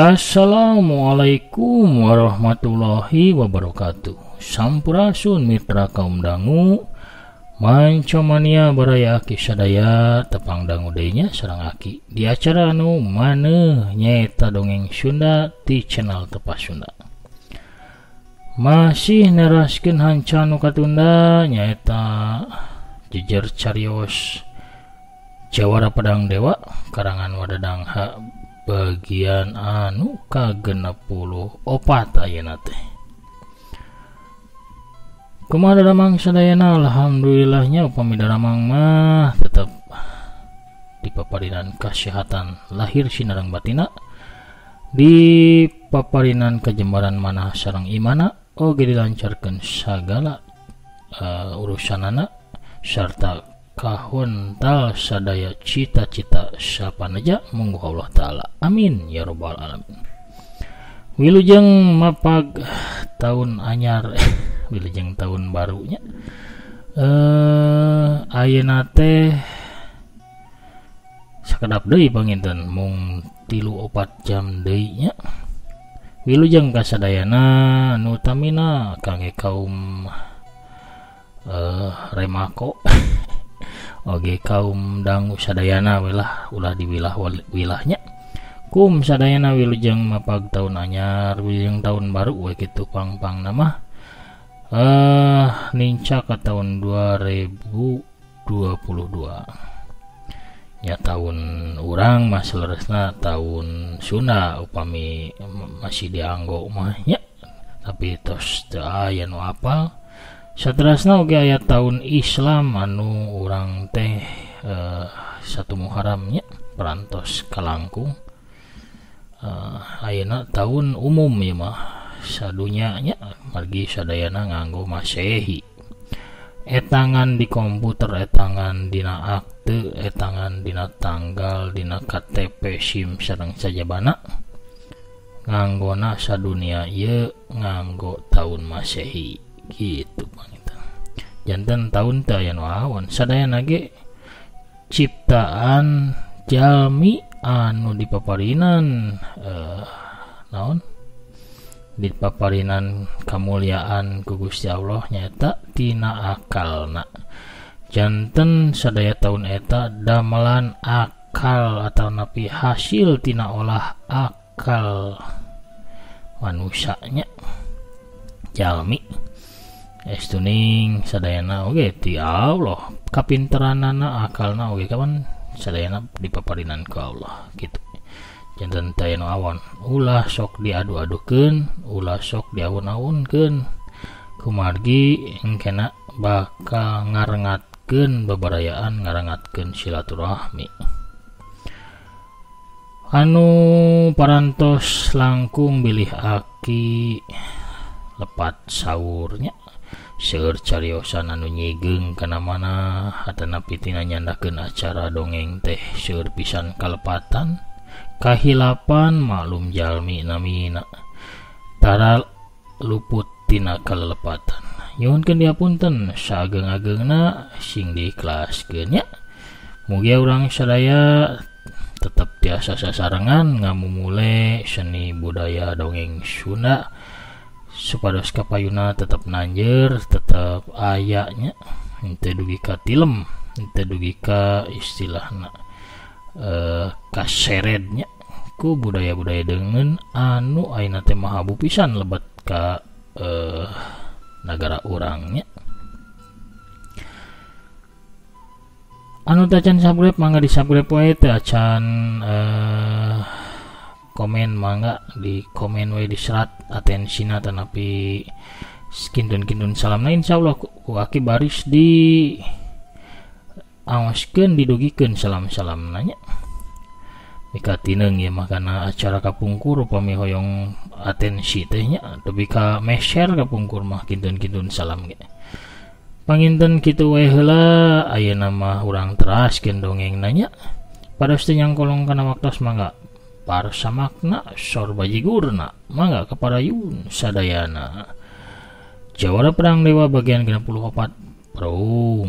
Assalamualaikum warahmatullahi wabarakatuh. Sampurasun mitra kaum dangu, mancomania baraya aki sadaya tepang dangu deui nya sareng aki di acara anu maneuh nyaeta dongeng Sunda ti channel Tepas Sunda. Masih neraskeun hanca nu katunda nyaeta jejer carios Jawara Pedang Dewa karangan Wadadang H bagian anu ka-64 ayeuna teh. Kumaha daramang sadayana, alhamdulillahnya upami daramang mah tetep dipaparinan kasehatan lahir sinareng batina, dipaparinan kajembaran manah sareng imana, oge dilancarkeun sagala urusanana sarta kahontal sadaya cita-cita sapanaja munggu Allah Ta'ala, amin ya robbal alamin. Wilujeng mapag tahun anyar, wilujeng tahun barunya, ayeuna teh sakedap deui panginten mung 3-4 jam deui nya. Wilujeng kasadayana nu utamina kangge kaum remako oge kaum dangu sadayana wilah ulah diwilah wilahnya kum sadayana wilujeng mapag tahun anyar wilujeng tahun baru we kitu pang-pang nama nincak ka tahun 2022 nya tahun urang mah saleresna tahun Sunda upami masih dianggo mah nya, tapi tos teu aya nu apal. Saterasna oge aya tahun Islam anu urang teh satu Muharramnya perantos kalangkung. Ayeuna tahun umum ieu mah sadunya nya margi sadayana nganggo Masehi. Etangan di komputer, etangan dina akte, etangan dina tanggal, dina KTP SIM sareng sajabana nganggona sadunia ieu nganggo tahun Masehi. Gitu panginten. Janten tahun teh aya nu awon sadayana ge ciptaan jalmi anu dipaparinan naon dipaparinan kamuliaan ku Gusti Allah nyaeta tina akalna. Janten sadaya tahun eta damelan akal atau napi hasil tina olah akal manusanya jalmi. Estuning sadayana oge ti Allah kapinteranana akalna oge kawan sadayana dipaparinan ku Allah gitu. Janten teu aya nu awon, ulah sok diadu-adukeun, ulah sok diawon-awonkeun kumargi engkena bakal ngarengatkeun babarayaan, ngarengatkeun silaturahmi. Anu parantos langkung bilih aki lepat saurnya seueur cariosan anu nyigeung kana mana hatanapi tina nyandakeun acara dongeng teh seueur pisan kalepatan kahilapan maklum jalmi namina tara luput tina kalelepatan. Nyuhunkeun diapunten saageng-ageungna sing diikhlaskeun nya. Mugia urang sadaya tetep tiasa sasarengan ngamumule seni budaya dongeng Sunda supados kapayuna tetep nanjer, tetep aya nya, henteu dugi ka tilem, henteu dugi ka istilahna kaserednya ku budaya-budaya deungeun anu ayeuna teh mahabu pisan lebet ka nagara urang nya. Anu teu acan subscribe mangga di subscribe wae, teu acan komen mangga di komen wae diserat atensina tanapi kintun-kintun salamna insyaallah ku aki baris di awaskeun didugikeun salam-salamna nya. Mika tineung ieu mah kana acara kapungkur upami hoyong atensi teh nya tepi ka meser kapungkur mah kintun-kintun salam ge. Panginten kitu wae heula ayeuna mah urang teraskeun dongengna nya. Pados teu nyangkolong kana waktos mangga parsamakna sor bajigurna mangga kaparayun sadayana. Jawara Pedang Dewa bagian 64 Prung.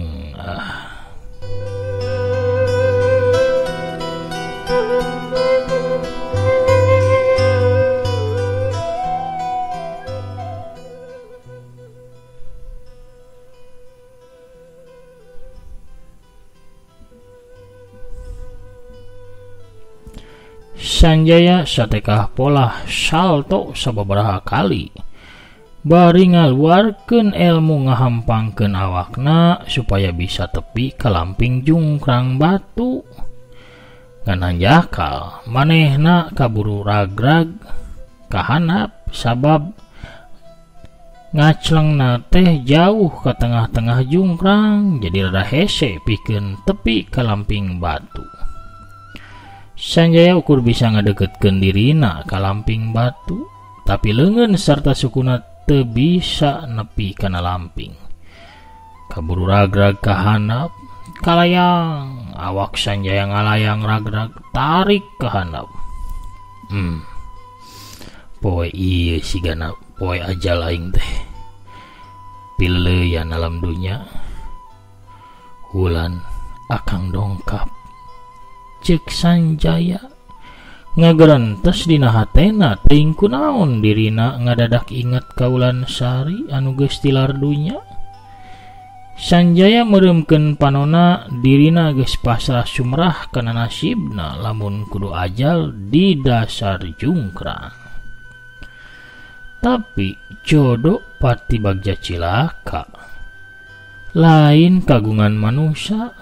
Sanjaya satekah polah salto sababaraha kali bari ngaluarkeun ilmu ngahampangkeun awakna supaya bisa tepi ka lamping jungkrang batu. Ngan hanjakal manehna kaburu ragrag kahanap sabab ngaclengna teh jauh ke tengah-tengah jungkrang jadi rada hese pikeun tepi ka lamping batu. Sanjaya ukur bisa ngadeketkeun dirina ka lamping batu, tapi leungeun sarta sukuna teu bisa nepi kana lamping. Kaburu ragrag kahanap, kalayang awak Sanjaya ngalayang ragrag tarik kahanap. Poe ieu sigana poe ajal aing teh. Pileuyan alam dunya. Wulan akang dongkap. Cek Sanjaya ngagerentes dina hatena teuing kunaon dirina ngadadak inget ka Wulan Sari anu geus tilar dunya. Sanjaya meureumkeun panona dirina geus pasrah sumrah kana nasibna lamun kudu ajal di dasar jungkrang. Tapi jodoh pati bagja cilaka lain kagungan manusia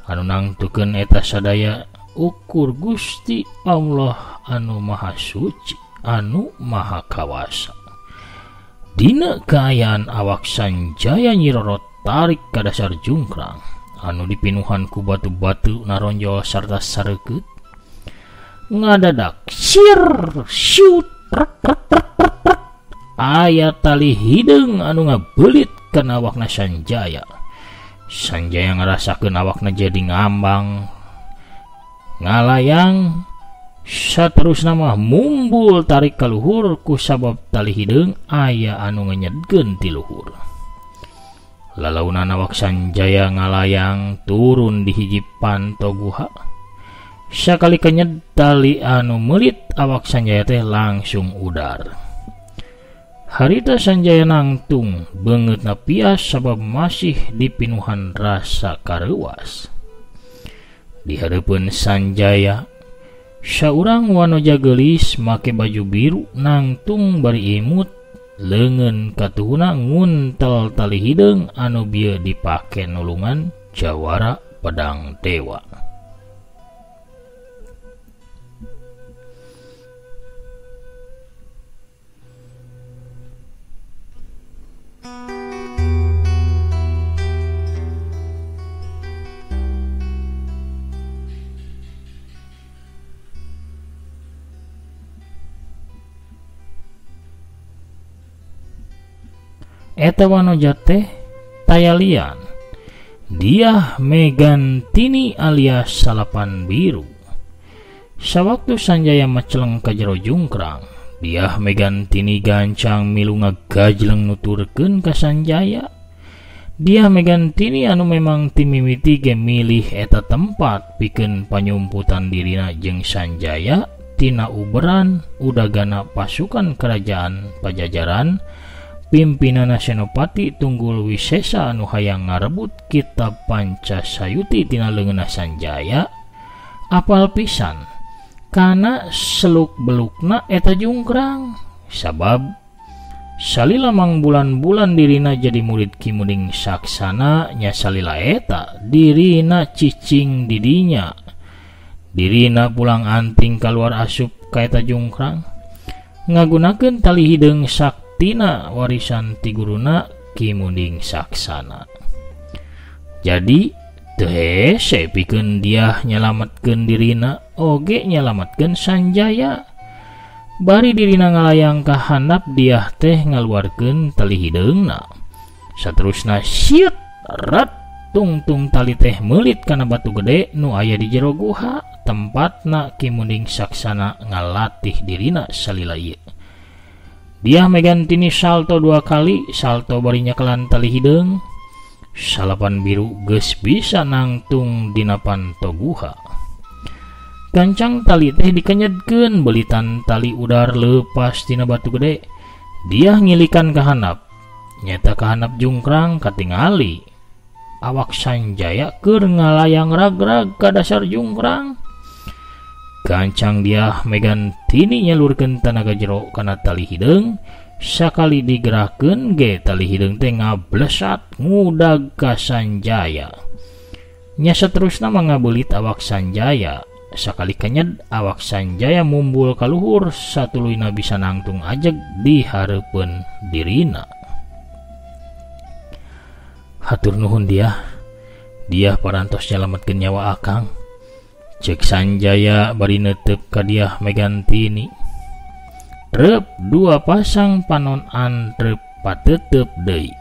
anu nangtukeun eta sadaya ukur Gusti Allah anu Maha Suci anu Maha Kawasa. Dina kaayaan awak Sanjaya nyirorot tarik ka dasar jungkrang anu dipinuhan ku batu-batu naronjol sarta sareukeut. Ngadadak sir siut aya tali hideung anu ngabeulit kana awakna Sanjaya. Sanjaya ngarasakeun awakna jadi ngambang ngalayang saterusna mah mumbul tarik ka luhur ku sabab tali hideung aya anu ngenyedkeun ti luhur. Lalaunan awak Sanjaya ngalayang turun di hiji panto guha. Sakali kenyed tali anu meulit awak Sanjaya teh langsung udar. Harita Sanjaya nangtung beungeutna pias sabab masih dipinuhan rasa kareuwas. Di hareupeun Sanjaya saurang wanoja geulis make baju biru nangtung bari imut leungeun katuhuna nguntel tali hideung anu bieu dipake nulungan jawara pedang dewa. Eta wanoja teh tayalian Diah Megantini alias Salapan Biru. Sawaktu Sanjaya maceleng ka jero jungkrang, Diah Megantini gancang milu ngagajleng nuturkeun ka Sanjaya. Diah Megantini anu memang timimiti ge milih eta tempat pikeun panyumputan dirina jeung Sanjaya tina uberan udagana pasukan kerajaan Pajajaran pimpinanna Senopati Tunggul Wisesa anu hayang ngarebut kitab Pancasayuti tina leungeunna Sanjaya apal pisan kana seluk-belukna eta jungkrang sabab salila mangbulan-bulan dirina jadi murid Ki Munding Saksana nya salila eta dirina cicing didinya dirina pulang anting kaluar asup ka eta jungkrang ngagunakeun tali hideung sak tina warisan ti guruna Ki Munding Saksana. Jadi teu hese pikeun Diah nyalametkeun dirina oge nyalametkeun Sanjaya. Bari dirina ngalayang ka handap Diah teh ngaluarkeun tali hideungna. Saterusna siut rat tungtung tali teh meulit kana batu gede nu aya di jero guha tempatna Ki Munding Saksana ngalatih dirina salila ieu. Diah Megantini salto dua kali, salto bari nyekelan tali hideung. Salapan Biru geus bisa nangtung dina panto guha. Gancang tali teh dikenyedkeun belitan tali udar leupas tina batu gede. Diah ngilikan ka handap. Nyata ka handap jungkrang katingali awak Sanjaya keur ngalayang ragrag ka dasar jungkrang. Gancang dia Megantini nyalurkeun tanaga jero kana tali hideung, sakali digerakkeun ge tali hideung teh ngablesat ngudag ka Sanjaya. Nya saterusna mah ngabeulit awak Sanjaya. Sakali kenyed awak Sanjaya mumbul ka luhur satuluyna bisa nangtung ajeg di hareupeun dirina. Hatur nuhun dia. Dia parantos nyalametkeun nyawa akang. Cek Sanjaya bari neuteup ka Diah Megantini. Reup dua pasang panon antrep patetep deui.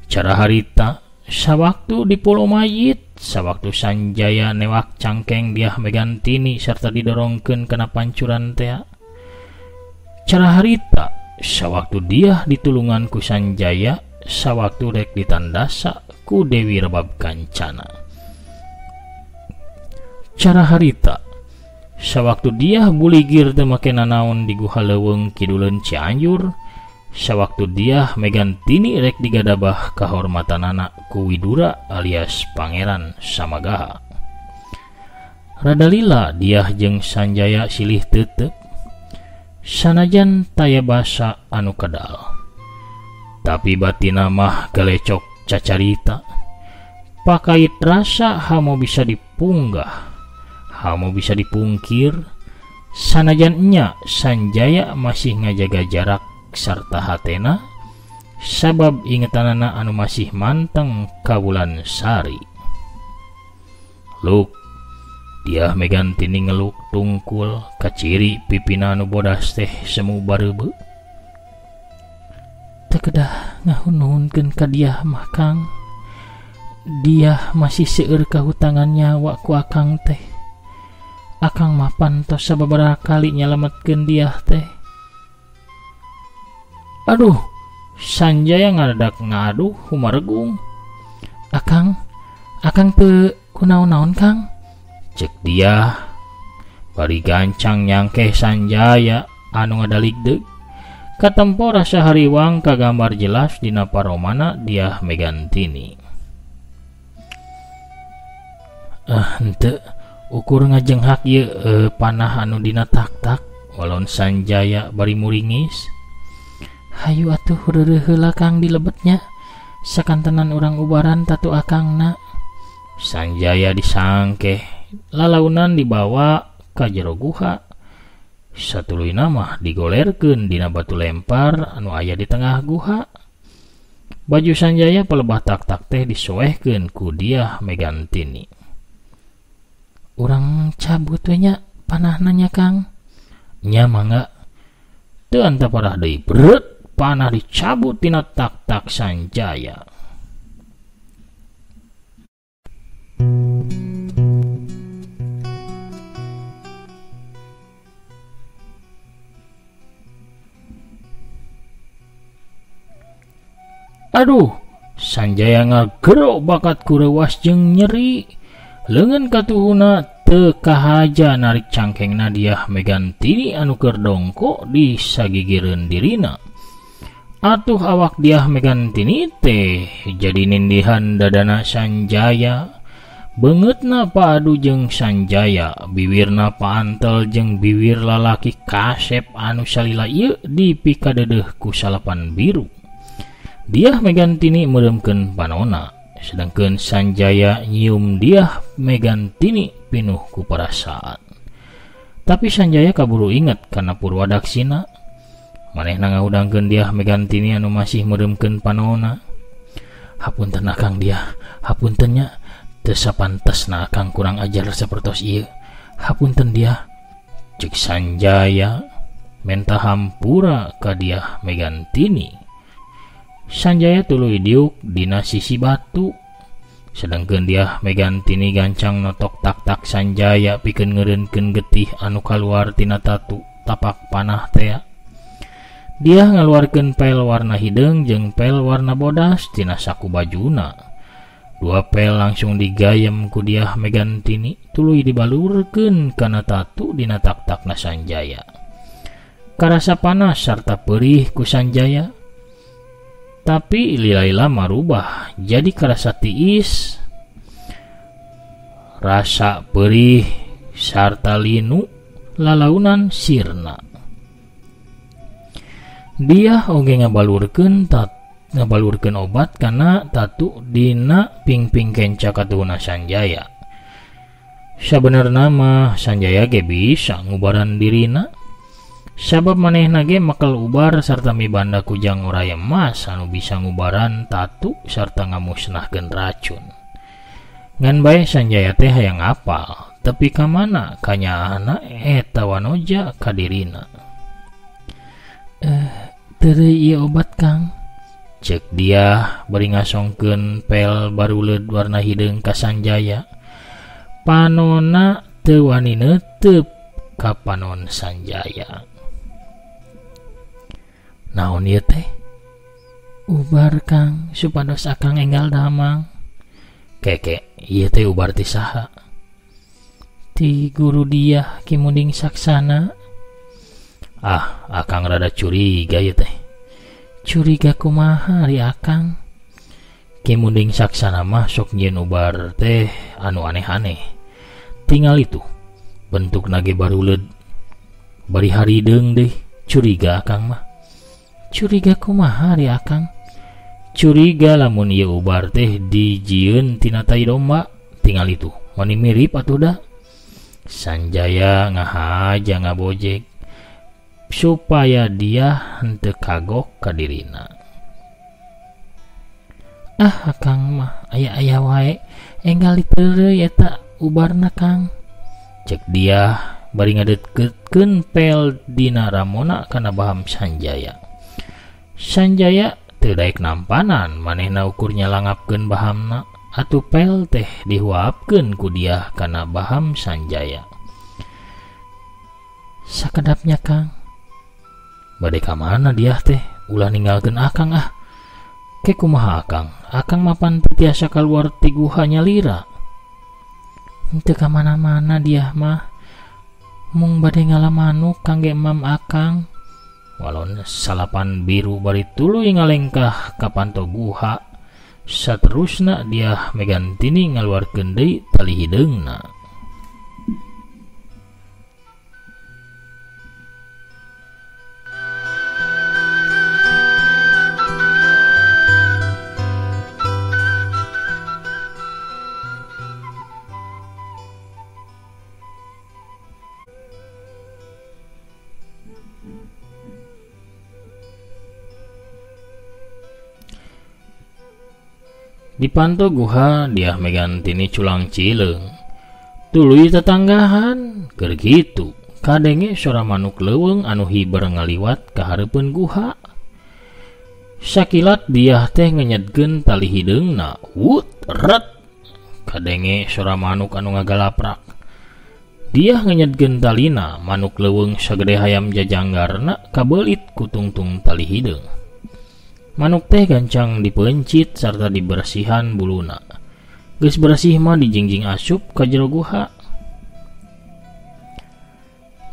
Cara harita sawaktu di pulau mayit, sawaktu Sanjaya newak cangkeng Diah Megantini serta didorongkeun kana pancuran tea. Cara harita sawaktu Diah ditulungan ku Sanjaya, sawaktu rek ditandasa ku Dewi Rebab Kancana. Cara harita sawaktu Diah buligir teu make nanaon di guha leuweung kiduleun Cianjur, sawaktu Diah Megantini rek digadabah kahormatanana ku Widura alias Pangeran Samagaha. Rada lila Diah jeung Sanjaya silih tetep, sanajan taya basa anu kadal, tapi batina mah galecok cacarita. Pakait rasa hamo bisa dipunggah, hamo bisa dipungkir. Sanajan nya Sanjaya masih ngajaga jarak sarta hatena, sabab ingetanana anu masih manteng ka Wulan Sari. Luk, Diah Megantini ngeluk tungkul kaciri pipina anu bodas teh semu bareubeu. Teu kedah ngahun-nuhunkeun ka Diah mah Kang. Diah masih seueur kahutangan nyawa ku akang teh. Akang mah pantos sababaraha kali nyalametkeun Diah teh. Aduh, Sanjaya ngadadak ngaduh humaregung. Akang, akang teu kunaon-naon Kang? Cek Diah bari gancang nyangkeh Sanjaya anu ngadaligdeug. Katempo rasa hariwang kagambar jelas dina paromana Diah Megantini. Henteu ukur ngajenghak ieu panah anu dina tak-tak, walon Sanjaya bari muringis. Hayu atuh reureuh heula Kang dilebetnya, sakantenan urang ubaran tatu akangna. Sanjaya disangkeh, lalaunan dibawa ka jero guha. Satuluyna mah digolerkeun dina batu lempar anu aya di tengah guha. Baju Sanjaya palebah tak-tak teh disoehkeun ku Diah Megantini. Urang cabut we nya panahna nya Kang. Nya mangga. Teu anta parah deui, breup panah dicabut tina tak-tak Sanjaya. Aduh, Sanjaya ngagero bakat kureuwas jeung nyeri. Leungeun katuhuna teu kahaja narik cangkengna Diah Megantini anu keur dongko di sagigireun dirina. Atuh awak Diah Megantini teh jadi nindihan dadana Sanjaya. Beungeutna paadu jeung Sanjaya, biwirna paantel jeung biwir lalaki kasep anu salila ieu dipikadeudeuh ku salapan biru. Diah Megantini meureumkeun panona, sedangkeun Sanjaya nyium Diah Megantini pinuh ku perasaan. Tapi Sanjaya kaburu inget kana Purwadaksina. Manehna ngahudangkeun Diah Megantini anu masih meureumkeun panona. Hapunten akang Diah, hapunten nya, teu sapantesna akang kurang ajar sapertos ieu. Hapunten Diah, cek Sanjaya menta hampura ka Diah Megantini. Sanjaya tuluy diuk dina sisi batu, sedangkeun Diah Megantini gancang notok tak-tak Sanjaya pikeun ngeureunkeun getih anu kaluar tina tatu tapak panah tea. Diah ngaluarkeun pel warna hideung jeung pel warna bodas tina saku bajuna. Dua pel langsung digayem ku Diah Megantini tuluy dibalurkeun kana tatu dina tak-takna Sanjaya. Karasa panas sarta perih ku Sanjaya. Tapi lila-lila marubah jadi karasa tiis. Rasa perih sarta linu lalaunan sirna. Dia oge ngabalurkeun obat kana tatu dina pingping kenca katuhuna Sanjaya. Sabenerna mah Sanjaya ge bisa ngubaran dirina. Sabab manehna ge makel ubar sarta mibanda ku Jang Oray Emas anu bisa ngubaran tatu sarta ngamusnahkeun racun. Ngan bae Sanjaya teh hayang apal, tepi ka mana kanyaahna eta wanoja ka dirina. Teureui ieu obat Kang, cek dia bari ngasongkeun pel baruleud warna hideung ka Sanjaya. Panona teu wani neuteup ka panon Sanjaya. Naon ieu teh? Ubar Kang, supados akang enggal damang. Keke, ieu teh ubar ti saha? Ti guru dia Ki Munding Saksana. Ah, akang rada curiga ieu teh. Curiga kumaha ari akang? Ki Munding Saksana mah sok nyieun ubar teh anu aneh-aneh. Tingal itu, bentukna ge baruleud. Bari harideung deh, curiga akang mah. Curiga kumaha ari akang? Curiga lamun ieu ubar teh dijieun tina tai domba. Tingal itu, mani mirip atuh da. Sanjaya ngahaja ngabojek supaya dia henteu kagok ka dirina. Ah, akang mah aya-aya wae, enggal diteureuy eta ubarna Kang. Cek dia bari ngadeukeutkeun pel dina ramona kana baham Sanjaya. Sanjaya teu daek nampanan, manehna ukur nyalangapkeun bahamna, atuh pel teh dihuapkeun ku dia kana baham Sanjaya. Sakedapnya Kang. Bade ka mana dia teh? Ulah ninggalkeun akang ah. Ke kumaha akang? Akang mapan teu tiasa kaluar ti guha nyalira. Henteu ka mana-mana dia mah. Mung bade ngala manuk kangge emam akang. Walon salapan biru bari tuluy ngalengkah ka panto guha. Saterusna dia megantini ngaluarkeun deui tali hideungna. Di panto guha dia megantini culang cileung. Tuluy tetanggahan keur kitu kadenge sora manuk leuweung anu hiber ngaliwat ka hareupeun guha. Sakilat dia teh ngenyedkeun tali hideungna. Wut ret kadenge sora manuk anu ngagalaprak. Dia ngenyedkeun talina, manuk leuweung sagede hayam jajanggarna kabeulit ku tungtung tali hideung. Manuk teh gancang dipencit sarta dibersihan buluna. Geus bersih mah dijingjing asup ka jero guha.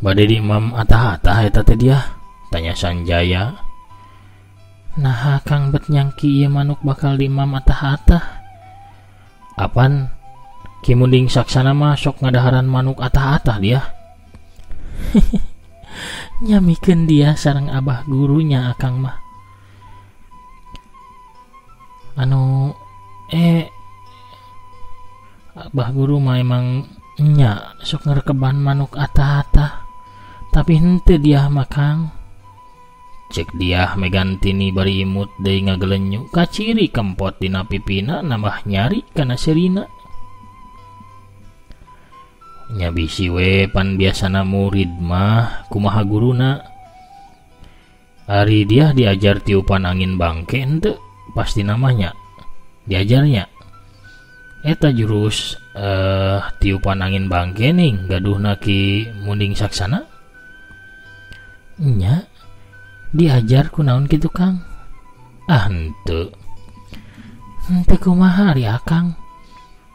Bade di imam atah-atah eta teh dia? Tanya Sanjaya. Naha Kang bet nyangki ieu manuk bakal di imam atah-atah? Apan Ki Munding Saksana mah sok ngadaharan manuk atah-atah dia. Nyamikeun dia sareng abah gurunya akang mah. Anu abah guru mah emang nya sok ngerekeban manuk atah-atah, tapi henteu dia mah Kang. Cek dia megantini bari imut deui ngagelenyu kaciri kempot dina pipina nambah nyari kana serina. Nya bisi we pan biasana murid mah kumaha guruna. Ari dia diajar tiupan angin bangke henteu pasti namanya diajarnya. Eta jurus tiupan angin bangke ning gaduhna Ki Munding Saksana. Nya diajar kunaon kitu Kang? Ah henteu. Henteu kumaha ari akang?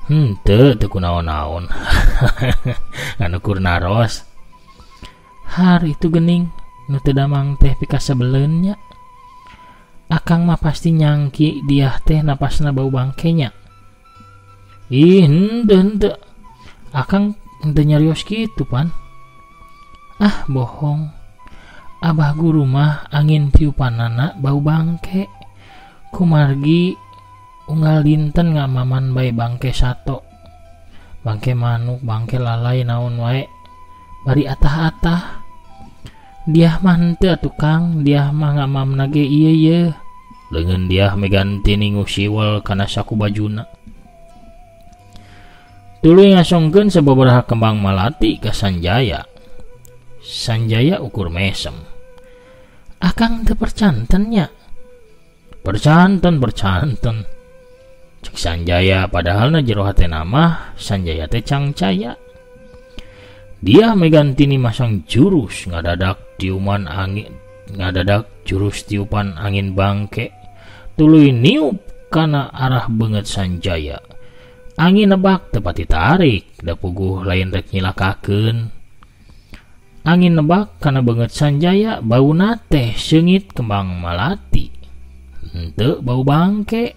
Henteu teu kunaon-naon. Anu kur naros. Har itu gening nu teu damang teh pikasebeleun nya. Akang mah pasti nyangki dia teh napasna bau bangkenya. Ih, henteu henteu. Akang Henteu nyarios kitu pan. Ah bohong. Abah guru mah angin tiupanana bau bangke. Kumargi unggal dinten ngamaman bae bangke sato. Bangke manuk, bangke lalai naon wae. Bari atah-atah. Diah mah henteu atuh Kang, diah mah ngamamna ge ieu ye. Leungeun Diah Megantini ngusiwel kana saku bajuna. Tuluy ngasongkeun sababaraha kembang malati ka Sanjaya. Sanjaya ukur mesem. Akang teu percanten nya. Percanten, percanten. Cek Sanjaya padahal na jero hatena mah Sanjaya teh cangcaya. Dia Megantini masang jurus ngadadak tiuman angin, ngadadak jurus tiupan angin bangke. Tuluy niup kana arah beungeut Sanjaya. Angin nebak tepat ditarik, da puguh lain rek nyilakakeun. Angin nebak kana beungeut Sanjaya bauna teh seungit kembang malati. Henteu bau bangke.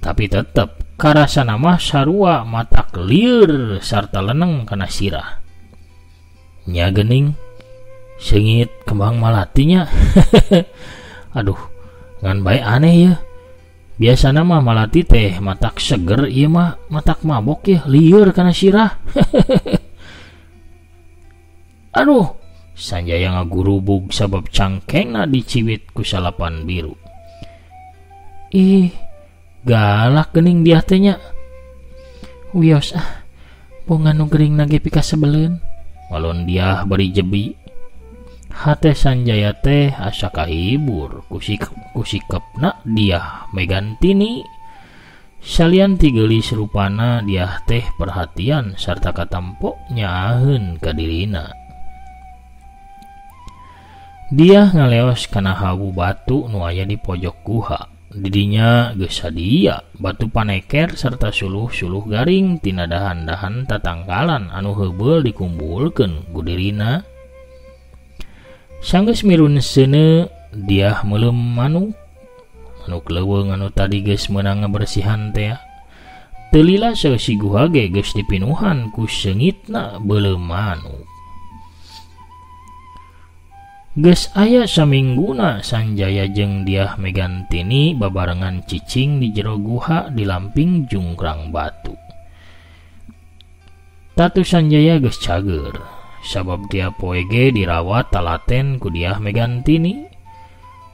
Tapi tetep karasana mah sarua matak lieur sarta leneng kana sirah. Nya geuning seungit kembang malatinya. Aduh, ngan bae aneh ya. Biasana mah malati teh matak seger, ieu mah matak mabok ya, lieur kana sirah. Aduh, Sanjaya ngagurubug sabab cangkengna diciwit ku salapan biru. Ih, galak geuning dia teh nya. Wios ah, bongan nu geuringna ge pikasebeleun. Walon dia bari jebi. Hate Sanjaya teh asa kahibur ku sikapna Diah Megantini. Salian ti geulis rupana Diah teh perhatian sarta katampo nyaaheun ka dirina. Diah ngaleos kana hawu batu nu aya di pojok guha. Didinya geus sadia batu paneker serta suluh-suluh garing tina dahan-dahan tatangkalan anu heubeul dikumpulkeun ku dirina. Sanggeus mirun seuneu Diah meuleum manuk. Manuk leuweung anu tadi geus meunang ngabersihan teh. Teu lila saeusi guha ge geus dipinuhan ku seungitna beuleum manuk. Geus aya samingguna Sanjaya jeung Diah Megantini babarengan cicing di jero guha di lamping jungkrang batu. Tatu Sanjaya geus cager sabab tiap poe ge dirawat talaten ku Diah Megantini.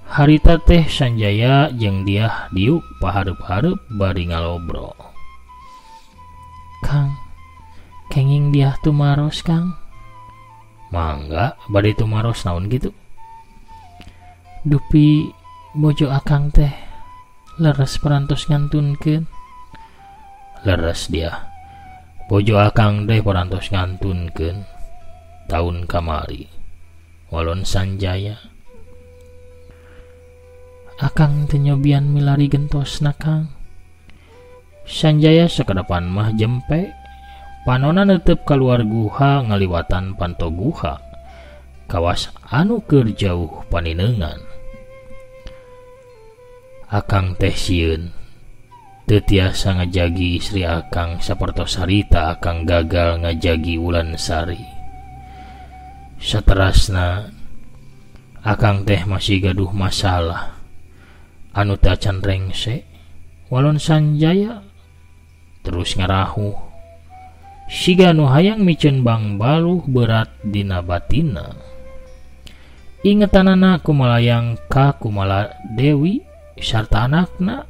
Harita teh Sanjaya jeung Diah diuk pahareup-hareup bari ngalobrol. Kang, kenging Diah tumaros Kang. Mangga bade tumaros naon gitu. Dupi bojo akang teh leres parantos ngantunkeun. Leres dia. Bojo akang teh parantos ngantunkeun taun kamari. Walon Sanjaya. Akang teh nyobian milari gentosna Kang. Sanjaya sakedepan mah jempe. Panona netep kaluar guha ngaliwatan panto guha. Kawas anu keur jauh paninengan. Akang teh sieun. Teu tiasa ngajagi istri akang sapertos harita akang gagal ngajagi Wulansari. Saterasna akang teh masih gaduh masalah anu teu acan rengse. Walon Sanjaya terus ngarahuh. Siga nu hayang miceun bangbaluh berat dina batina. Ingetanana kumalayang ka Kumala Dewi sarta anakna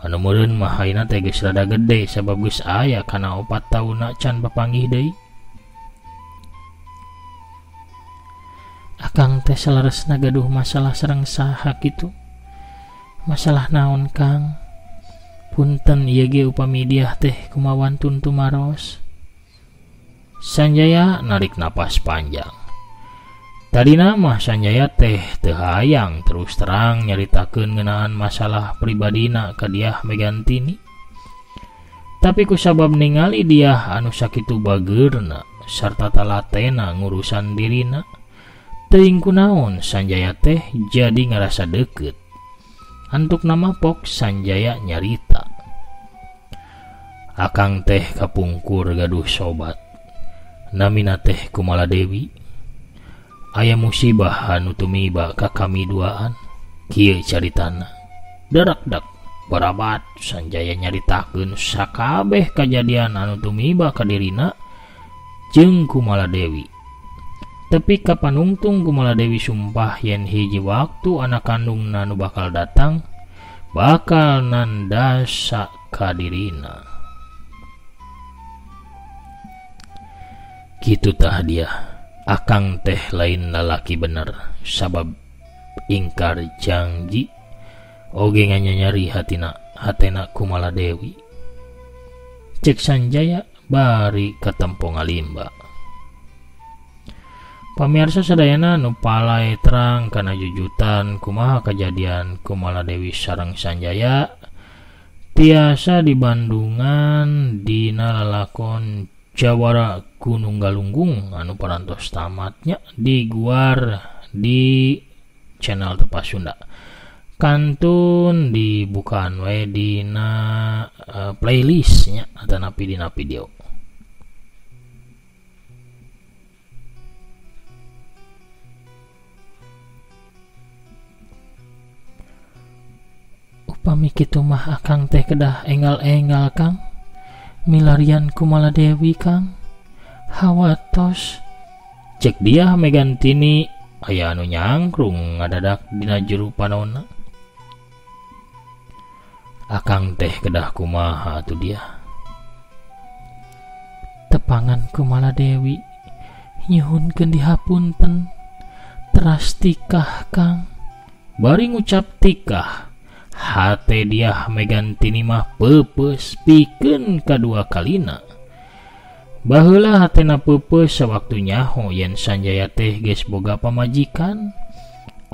anu meureun mah hayna teh geus rada gede sabab geus aya kana 4 taunna can papanggih deui. Akang teh saleresna gaduh masalah sareng saha kitu. Masalah naon Kang? Punten ieu ge upami Diah teh kumawantun tumaros. Sanjaya narik napas panjang. Tadina mah Sanjaya teh teu hayang terus terang nyaritakeun ngeunaan masalah pribadina ka Diah Megantini. Tapi kusabab ningali Diah anu sakitu bageurna sarta talatena ngurusan dirina, teuing kunaon Sanjaya teh jadi ngarasa deukeut. Antuk nama pok Sanjaya nyarita. Akang teh kapungkur gaduh sobat. Namina teh Kumala Dewi. Aya musibah anu tumiba ka kami duaan. Kieu caritana. Darakdak barabat Sanjaya nyaritakeun sakabeh kajadian anu tumiba ka dirina jeung Kumala Dewi. Tepi ka panungtung Kumala Dewi sumpah yen hiji waktu anak kandungna nu bakal datang bakal nandasa ka dirina. Kitu tah dia, akang teh lain lalaki bener sabab ingkar janji oge nganyanyari hatena Kumala Dewi. Cek Sanjaya bari katempo ngalimba. Pamirsa sadayana nu palai terang kana jujutan kumaha kajadian Kumala Dewi sareng Sanjaya tiasa di Bandungan dina lalakon Jawara Gunung Galunggung anu parantos tamatnya diguar di channel Tepas Sunda. Kantun dibukaan we dina playlistnya atanapi dina video. Upami kitu mah akang teh kedah enggal-enggal Kang. Milarian Kumala Dewi Kang. Hawatos. Cek dia Megantini aya anu nyangkrung ngadadak dina jero panonna. Akang teh kedah kumaha atuh dia. Tepangan Kumala Dewi nyuhunkeun dihapunten teras tikah Kang. Bari ngucap tikah hate dia Megantini mah peupeus pikeun kadua kalina. Baheula hatena peupeus sawaktu nyaho yen Sanjaya teh geus boga pamajikan.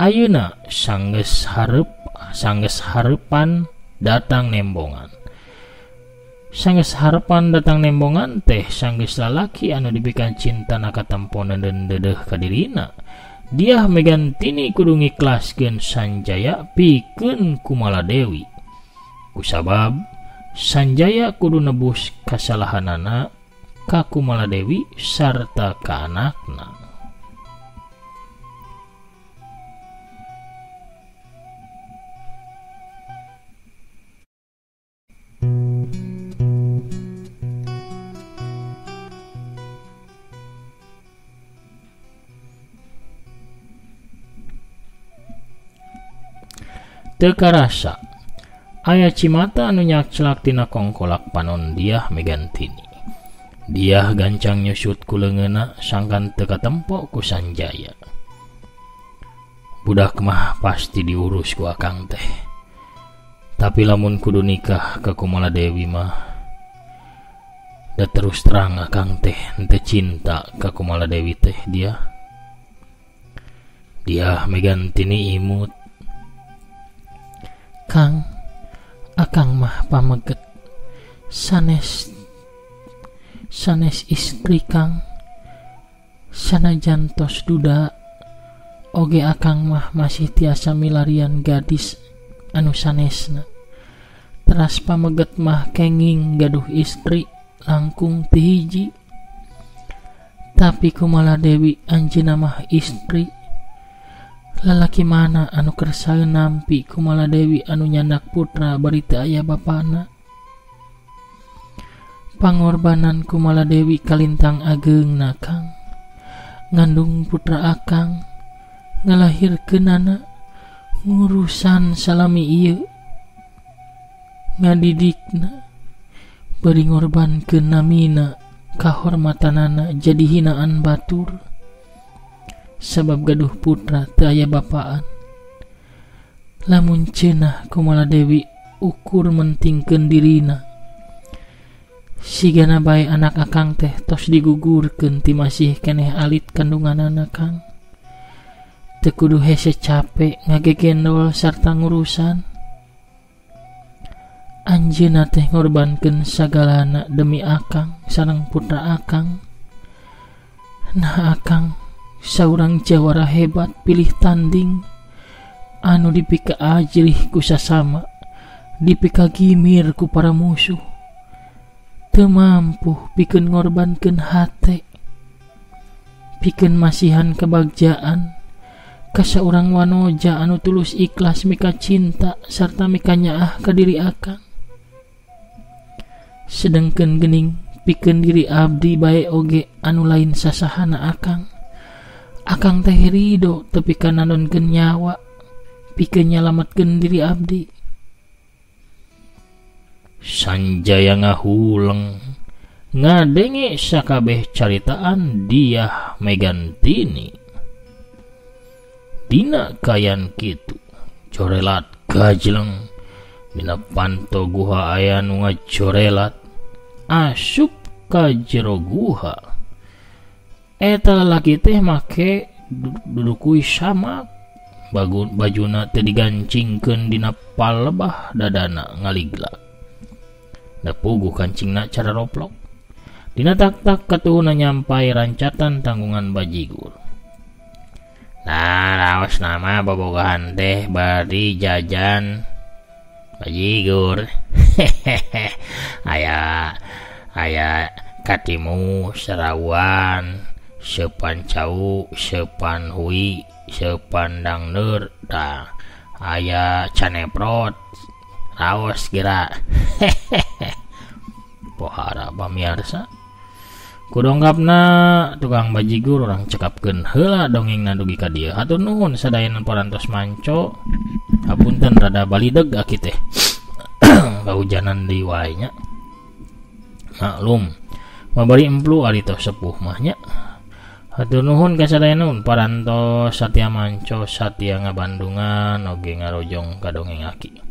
Ayeuna sanggeus hareupan datang nembongan. Sanggeus harepan datang nembongan teh sanggeus lalaki anu dipikan cintana katempo neundeun deudeuh ka dirina. Diah Megantini kudu ngikhlaskeun Sanjaya pikeun Kumala Dewi. Kusabab Sanjaya kudu nebus kasalahanana ka Kumala Dewi sarta ka anakna. Teu karasa aya cimata anu nyakcelak tina kongkolak panon Diah Megantini. Diah gancang nyusut ku leungeunna sangkan teu katempo ku Sanjaya. Budak mah pasti diurus ku akang teh. Tapi lamun kudu nikah ka Kumala Dewi mah da terus terang akang teh henteu cinta ka Kumala Dewi teh dia. Diah Megantini imut. Kang, akang mah pameget sanes istri Kang. Sanajan tos duda oge akang mah masih tiasa milarian gadis anu sanesna. Teras pameget mah kenging gaduh istri langkung ti hiji. Tapi Kumala Dewi anjeunna mah istri. Lalaki mana anu kersaeun nampi Kumala Dewi anu nyandak putra bari teu aya bapana. Pangorbanan Kumala Dewi kalintang ageungna Kang. Ngandung putra akang, ngalahirkeunana, ngurusan salami ieu, ngadidikna, bari ngorbankeun namina, kahormatanana jadi hinaan batur. Sabab gaduh putra teu aya bapaan. Lamun cenah Kumala Dewi ukur mentingkeun dirina. Sigana bae anak akang teh tos digugurkeun ti masih keneh alit kandunganana Kang. Teu kudu hese cape ngagegendol sarta ngurusan. Anjeunna teh ngorbankeun sagalana demi akang sareng putra akang. Nah akang saurang jawara hebat pilih tanding anu dipika ajrih ku sasama, dipika gimir ku para musuh. Teu mampu pikeun ngorbankeun hate. Pikeun masihan kebagjaan ka saurang wanoja anu tulus ikhlas mika cinta sarta mika nyaah ka diri akang. Sedengkeun geuning pikeun diri abdi bae oge anu lain sasahana akang. Akang teh rido tepi ka nanonkeun nyawa pikeun nyalametkeun diri abdi. Sanjaya ngahuleng ngadenge sakabeh caritaan Diah Megantini. Dina kayan kitu corelat gajleng dina panto guha aya nu ngacorelat asup ka jero guha. Eta lalaki teh make dudukui samak bajuna teh digancingkeun dina palebah dadana ngaliglak. Da puguh kancingna cara roplok. Dina tak-tak katuhuna nyampai rancatan tanggungan bajigur. Nah, raos nama bobogohan teh bari jajan bajigur. Aya aya katimu serawan, sepan cau, sepan hui, sepan dangdeur, tah aya caneprot, raos kira. Pohara pamiarsa. Kudongkapna tukang bajigur orang cekapkeun heula dongengna dugi ka dieu. Hatur nuhun sadayana parantos manco. Hapunten rada balideg aki teh. Kahujanan deui wae nya. Maklum, mabari emplu ari tos sepuh mah nya. Hatur nuhun ka sadayana parantos satya manco satya ngabandungan oge ngarojong ka dongeng aki.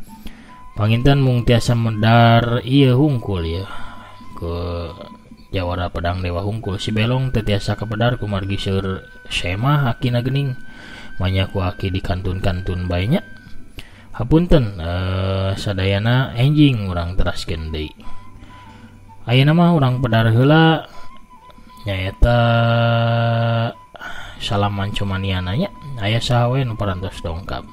Panginten mung tiasa medar ieu hungkul ieu ke Jawara Pedang Dewa hungkul si Belong teu tiasa kapedar kumargi seur semah akina geuning manya ku aki di kantun-kantun bae nya. Hapunten sadayana enjing urang teraskeun deui. Ayeuna mah urang pedar heula nyaeta salam mancomaniana nya. Aya saha we nu parantos dongkap.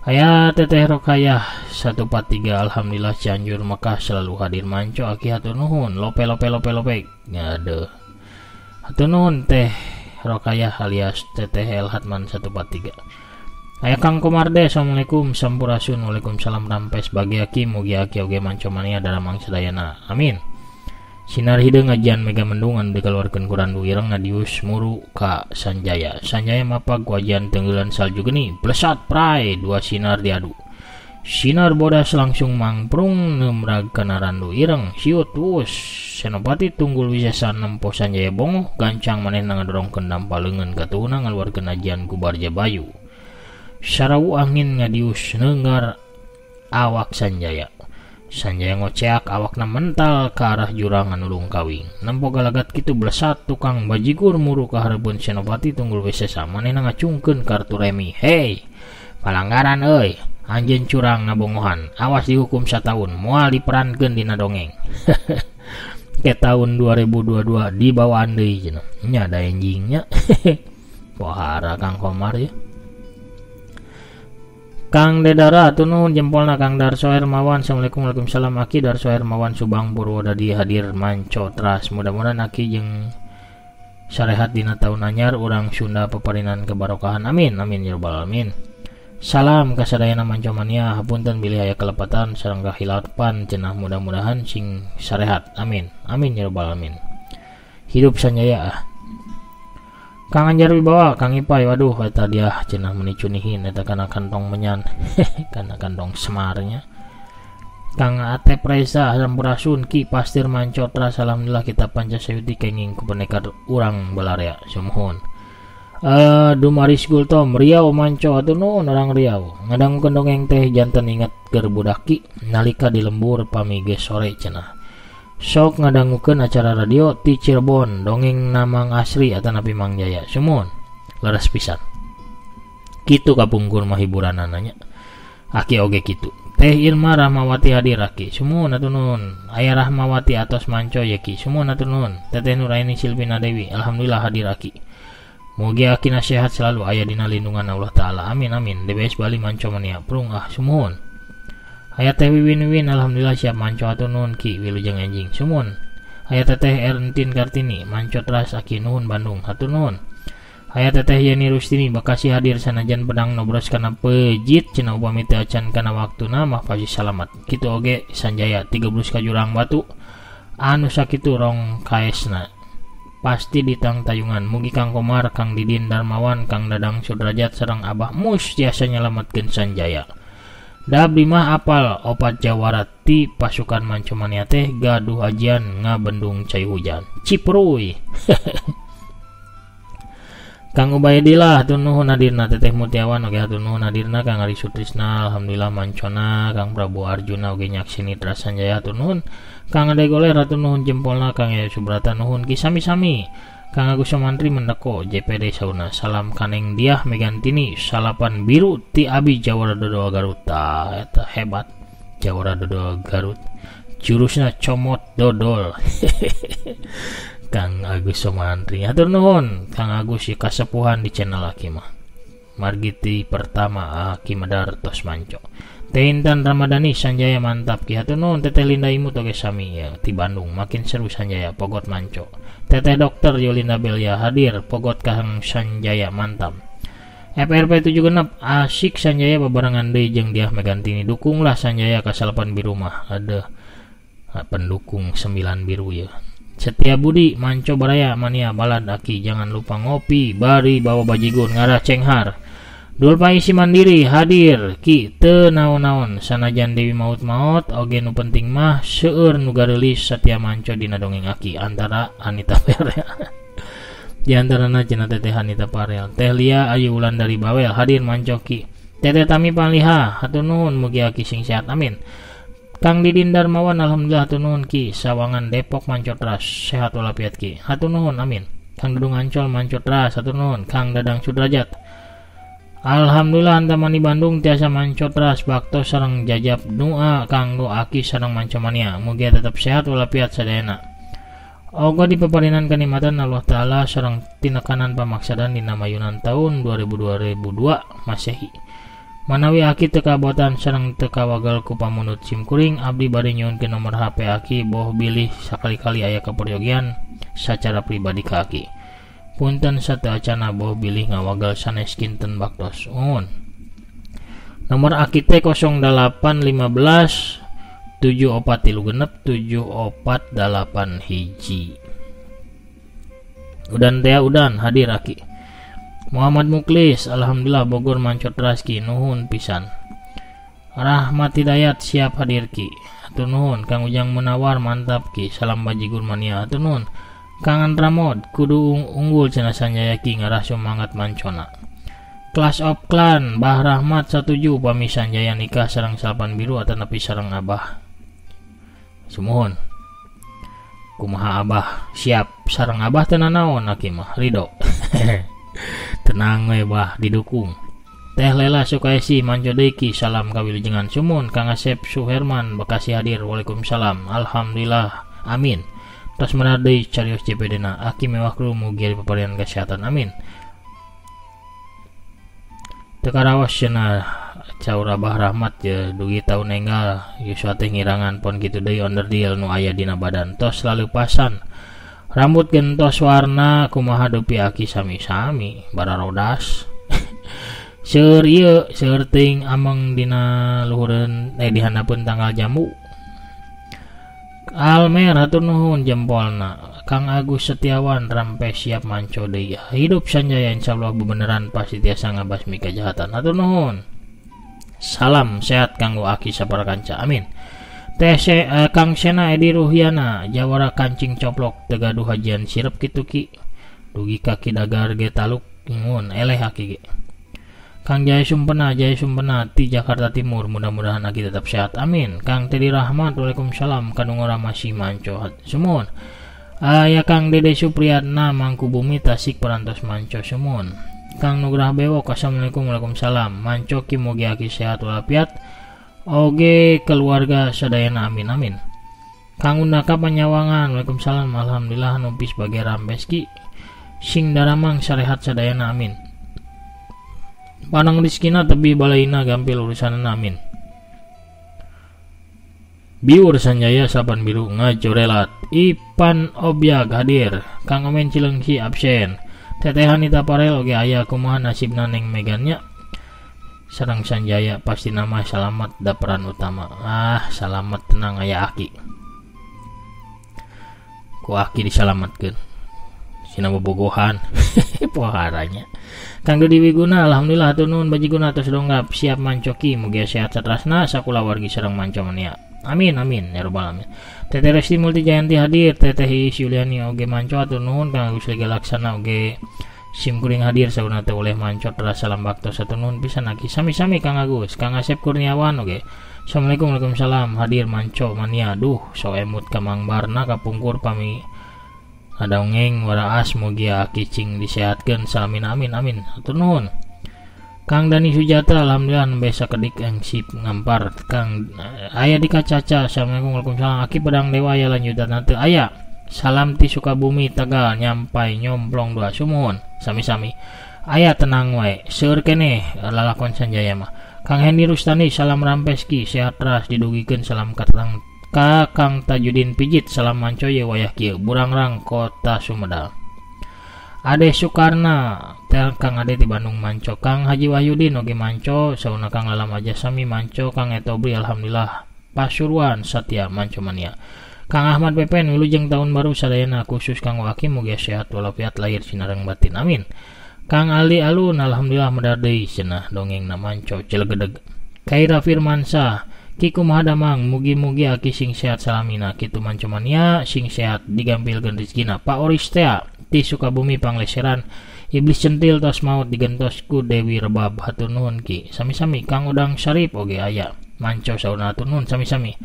Aya Teteh Rokayah 143 alhamdulillah Cianjur Mekah selalu hadir manco aki hatur nuhun lope lope lope lope ngade. Hatur nuhun Teh Rokayah alias Teteh El Hatman 143. Aya Kang Komarde assalamualaikum sampurasun waalaikumsalam rampes bagi aki mugi aki oge manco mania dalam sadayana amin. Sinar hideung ngajian mega mendungan dikeluarkeun ku Randu Ireng ngadius muru ka Sanjaya. Sanjaya mapag wajian tenggelan salju geni blesat prai dua sinar diadu. Sinar bodas langsung mangprung nemrag kana Randu Ireng siut wus. Senopati Tunggul Wisesa nempo Sanjaya bongoh gancang manehna ngadorongkeun dampa leungeun katuhuna ngaluarkeun ajian ku Barja Bayu. Sarawu angin ngadius neunggar awak Sanjaya. Sanjaya ngoceak awakna mental ke arah jurang anu lungkawing. Nempo galagat kitu blesat tukang bajigur muru ka hareupeun Senopati Tunggul Wisesa manehna ngacungkeun kartu remi. Hei, palanggaran euy, anjeun curang ngabongohan, awas dihukum sataun, moal diperankeun dina dongeng. Ke tahun 2022 dibawaan deui cenah. Nya da enjingnya. Pohara Kang Komar ya. Kang Dedara nuhun jempolna Kang Darso Hermawan assalamualaikum waalaikumsalam aki Darso Hermawan Subang Purwodadi hadir manco teras mudah-mudahan aki jeung sarehat dina taun anyar urang Sunda peparinan kebarokahan amin amin ya rabbal alamin. Salam ka sadayana manco mania hapunten bilih aya kelepatan sareng kahilapan cenah mudah-mudahan sing sarehat amin amin ya rabbal alamin. Hidup Sanjaya ah. Kang Anjar Wibawa, Kang Ipai, waduh eta dia cenah menicunihin eta kana kantong menyan, kana kantong semarnya. Kang Atep Reza sampurasun ki pastir manco teras alhamdulillah kita Pancasayuti kenging ku pendekar urang balarea sumuhun. Dumaris Gultom Riau manco atuh nuhun orang Riau. Ngadangukeun dongeng teh janten inget keur budak ki nalika di lembur pami geus sore cenah. Sok ngadangukeun acara radio ti Cirebon dongeng Namang Asri atanapi Mang Jaya sumuhun leres pisan. Kitu kapungkur mah hiburanana nya. Aki oge kitu. Teh Irma Rahmawati hadir aki sumuhun atuh nuhun. Aya Rahmawati atos manco ye ki sumuhun atuh nuhun. Teteh Nuraini Silvina Dewi alhamdulillah hadir aki. Mugi aki nasihat selalu aya dina lindungan Allah taala amin amin. DBS Bali manco mania prung ah sumuhun. Aya Teh Wiwin Win alhamdulillah siap manco atuh nuhun ki wilujeng enjing sumuhun. Aya Teteh Erntin Kartini manco teras aki nuhun Bandung hatur nuhun. Aya Teteh Yeni Rustini Bekasi hadir sanajan pedang nobros kana pejit cenah upami teu acan kana waktuna mah pasti salamat. Kitu oge Sanjaya 13 ka jurang batu anu sakitu rong kaesna. Pasti ditang tayungan. Mugi Kang Komar, Kang Didin Darmawan, Kang Dadang Sudrajat sareng Abah Mus tiasa nyelametkeun Sanjaya. Da abdi mah apal opat jawara ti pasukan Mancomania teh gaduh ajian ngabendung cai hujan. Cipruy. Kang Ubaidillah hatur nuhun hadirna. Teteh Mutiawan oge hatur nuhun hadirna. Kang Ari Sutrisna alhamdulillah mancona. Kang Prabu Arjuna oge nyaksini teras Sanjaya hatur nuhun. Kang Ade Goler hatur nuhun jempolna. Kang Yayu Subrata nuhun ki sami-sami. Kang Agus Somantri mendeko JPD sauna. Salam kaneng Diah Megantini salapan biru ti abi Jawara Dodol Garut. Tah eta hebat Jawara Dodol Garut. Jurusna comot dodol. Kang Agus Somantri hatur nuhun. Kang Agus ieu kasepuhan di channel aki mah. Margi ti pertama aki medar tos manco. Teh Intan Ramadhani Sanjaya mantap ki hatur nuhun. Teteh Linda Imut oge sami ya ti Bandung makin seru Sanjaya pogot manco. Teteh Dokter Yolinda Belia hadir pogot Kang Sanjaya mantap. FRP 76 asik Sanjaya babarengan deui jeung Diah Megantini dukunglah Sanjaya ka salapan biru mah. Ada pendukung 9 biru ya. Setia Budi manco baraya mania balad aki jangan lupa ngopi bari bawa bajigun ngarah cenghar. Dulpa isi mandiri hadir ki teu naon-naon sanajan Dewi maut-maut oge nu penting mah seueur nu gareulis satia manco dina dongeng aki antara Anita Farel. Di antarana cenah Teteh Anita Farel. Teh Lia Ayu Wulan dari Bawel hadir manco ki. Teteh Tami Paliha hatur nuhun mugi aki sing sehat amin. Kang Didin Darmawan alhamdulillah hatur nuhun ki Sawangan Depok manco teras sehat walafiat ki hatur nuhun amin. Kang Dudung Ancol manco teras hatur nuhun. Kang Dadang Sudrajat alhamdulillah antamani Bandung tiasa manco teras bakto sareng jajab doa kanggo aki sareng manco mania mugi tetap sehat walafiat sadayana. Ogo dipaparinan kanikmatan Allah Ta'ala sareng tinekanan pamaksadan dina mayunan tahun 2022 Masehi. Manawi aki teu kabotan sareng teu kawagel ku pamunut simkuring abdi bade nyuhunkeun nomor HP aki boh bilih sakali-kali aya kaperyogian sacara pribadi ka aki. Punten sateuacana boh bilih ngawagel sanes kinten baktos. Nuhun. Nomor aki teh 0815 7436 7481. Udan teh udan hadir aki. Muhammad Muklis alhamdulillah Bogor mancot raski nuhun pisan. Rahmat Hidayat siap hadir ki hatur nuhun. Kang Ujang Munawar mantap ki salam bajigur mania hatur nuhun. Kang Andramod kudu unggul cenah Sanjaya ki ngarah semangat mancona. Clash of Clan Bah Rahmat satuju upami Sanjaya nikah sareng salapan biru atanapi sareng Abah. Sumuhun. Kumaha Abah siap sareng Abah teu nanaon aki mah ridho. Tenang we bah didukung. Teh Lela Sukaisi manco deui ki salam kawilujengan sumun. Kang Asep Suherman Bekasi hadir waalaikumsalam alhamdulillah amin. Tos menar deui carios JPD na aki mewah kru mugi dipaparian kesehatan amin. Teu karaos cenah caur Abah Rahmat ye dugi taun enggal yuswa teh ngirangan pon kitu deui onderdil nu aya dina badan tos laleupasan. Rambut gentos warna kumaha dupi aki sami-sami bararodas. Seueur ieu seueur teuing ameng dina luhureun di handapeun tanggal jamu. Almer hatur nuhun jempolna. Kang Agus Setiawan rampe siap manco deui. Hidup Sanjaya insyaallah bebeneran pasti tiasa ngabasmi kejahatan. Hatur nuhun. Salam sehat kanggo aki sapara kanca amin. Teh Kang Sena Edi Ruhyana jawara kancing coplok teu gaduh hajian sirep kitu ki dugi ka ki dagar ge taluk ngun eleh aki ge. Kang Jaya Sumpena ti Jakarta Timur mudah-mudahan aki tetap sehat amin. Kang Teddy Rahmat waalaikumsalam kadungora masih manco sumuhun. Aya Kang Dede Supriyatna Mangkubumi Tasik parantos manco sumuhun. Kang Nugrah Bewok assalamualaikum waalaikumsalam manco ki mugi aki sehat walafiat oge keluarga sadayana amin amin. Kang Undaka Panyawangan waalaikumsalam alhamdulillah numpis bagai rampes ki sing daramang sarehat sadayana amin. Panang rizkina tebi balaina gampil urusanana amin. Biur Sanjaya salapan biru ngajorelat. Ipan Obyag hadir. Kang Omen Cilengsi absen. Teteh Hanita Parel oge aya kumaha nasibna Neng Megannya sareng Sanjaya pasti nama salamat da peran utama. Ah salamat tenang aya aki ku aki disalamatkeun sina bobogohan poharanya. Kang Dodi Wiguna alhamdulillah hatur nuhun bajiguna tos donggap siap mancoki mugia sehat satrasna sakulawargi sareng manco mania. Amin amin ya rabbal alamin. Teteh Resti Multi Jayanti hadir, Teteh Iis Yuliani oge manco hatur nuhun, Kang Agus Lega Laksana oge sim kuring hadir sauna teh oleh manco teras salam bakto satu nuhun pisan aki sami-sami Kang Agus. Kang Asep Kurniawan oge Assalamualaikum waalaikumsalam hadir manco mania. Duh so emut ka Mang Barna kapungkur pami adongeng waraas mugia aki cing disehatkeun salamin amin amin hatur nuhun. Kang Dani Sujata alhamdulillah nembe sakedik engsip ngampar. Kang aya di Kacaca assalamualaikum waalaikumsalam aki pedang dewa aya lanjutan teu aya salam ti Sukabumi Tegal nyampai nyomplong dua sumuhun sami-sami aya tenang wae seueur keneh lalakon Sanjaya mah. Kang Hendi Rustani salam rampeski sehat ras didugikeun salam ka Kang Tajudin Pijit salam manco ye wayah kieu Burangrang Kota Sumedang. Ade Sukarna tel Kang Ade di Bandung manco. Kang Haji Wahyudin oge manco sauna Kang Lalam aja sami manco. Kang Etobri alhamdulillah Pasuruan Satya manco mania. Kang Ahmad Pepen wilujeng tahun baru sadayana khusus Kang Waki mugia sehat walafiat lahir sinareng batin amin. Kang Ali Alun alhamdulillah medar deui cenah dongengna manco celegedeg. Kaira Firmansyah ki kumaha damang mugi-mugi aki sing sehat salamina kitu manco mania sing sehat digampilkeun rezekina. Pak Oristea ti Sukabumi pangleseran iblis centil tos maut digentos ku Dewi Rebab hatur nuhun ki sami-sami. Kang Udang Syarif oge aya manco sauna hatur nuhun sami-sami.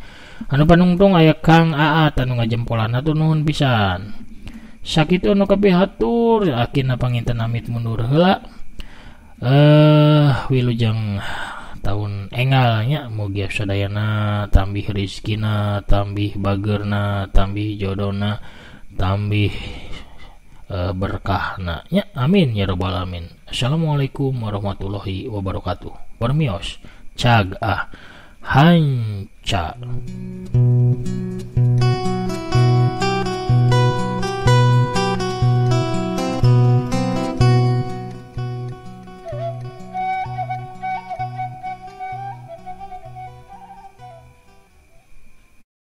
Anu panungtung aya Kang Aat anu ngajempolan hatur nuhun pisan. Sakitu anu kapihatur akina panginten amit mundur heula. Wilujeng tahun engalnya mugia sadayana tambih rezekina tambih bageurna tambih jodona tambih berkahna nya amin ya rabbal alamin. Assalamualaikum warahmatullahi wabarakatuh. Permios cag ah hanca.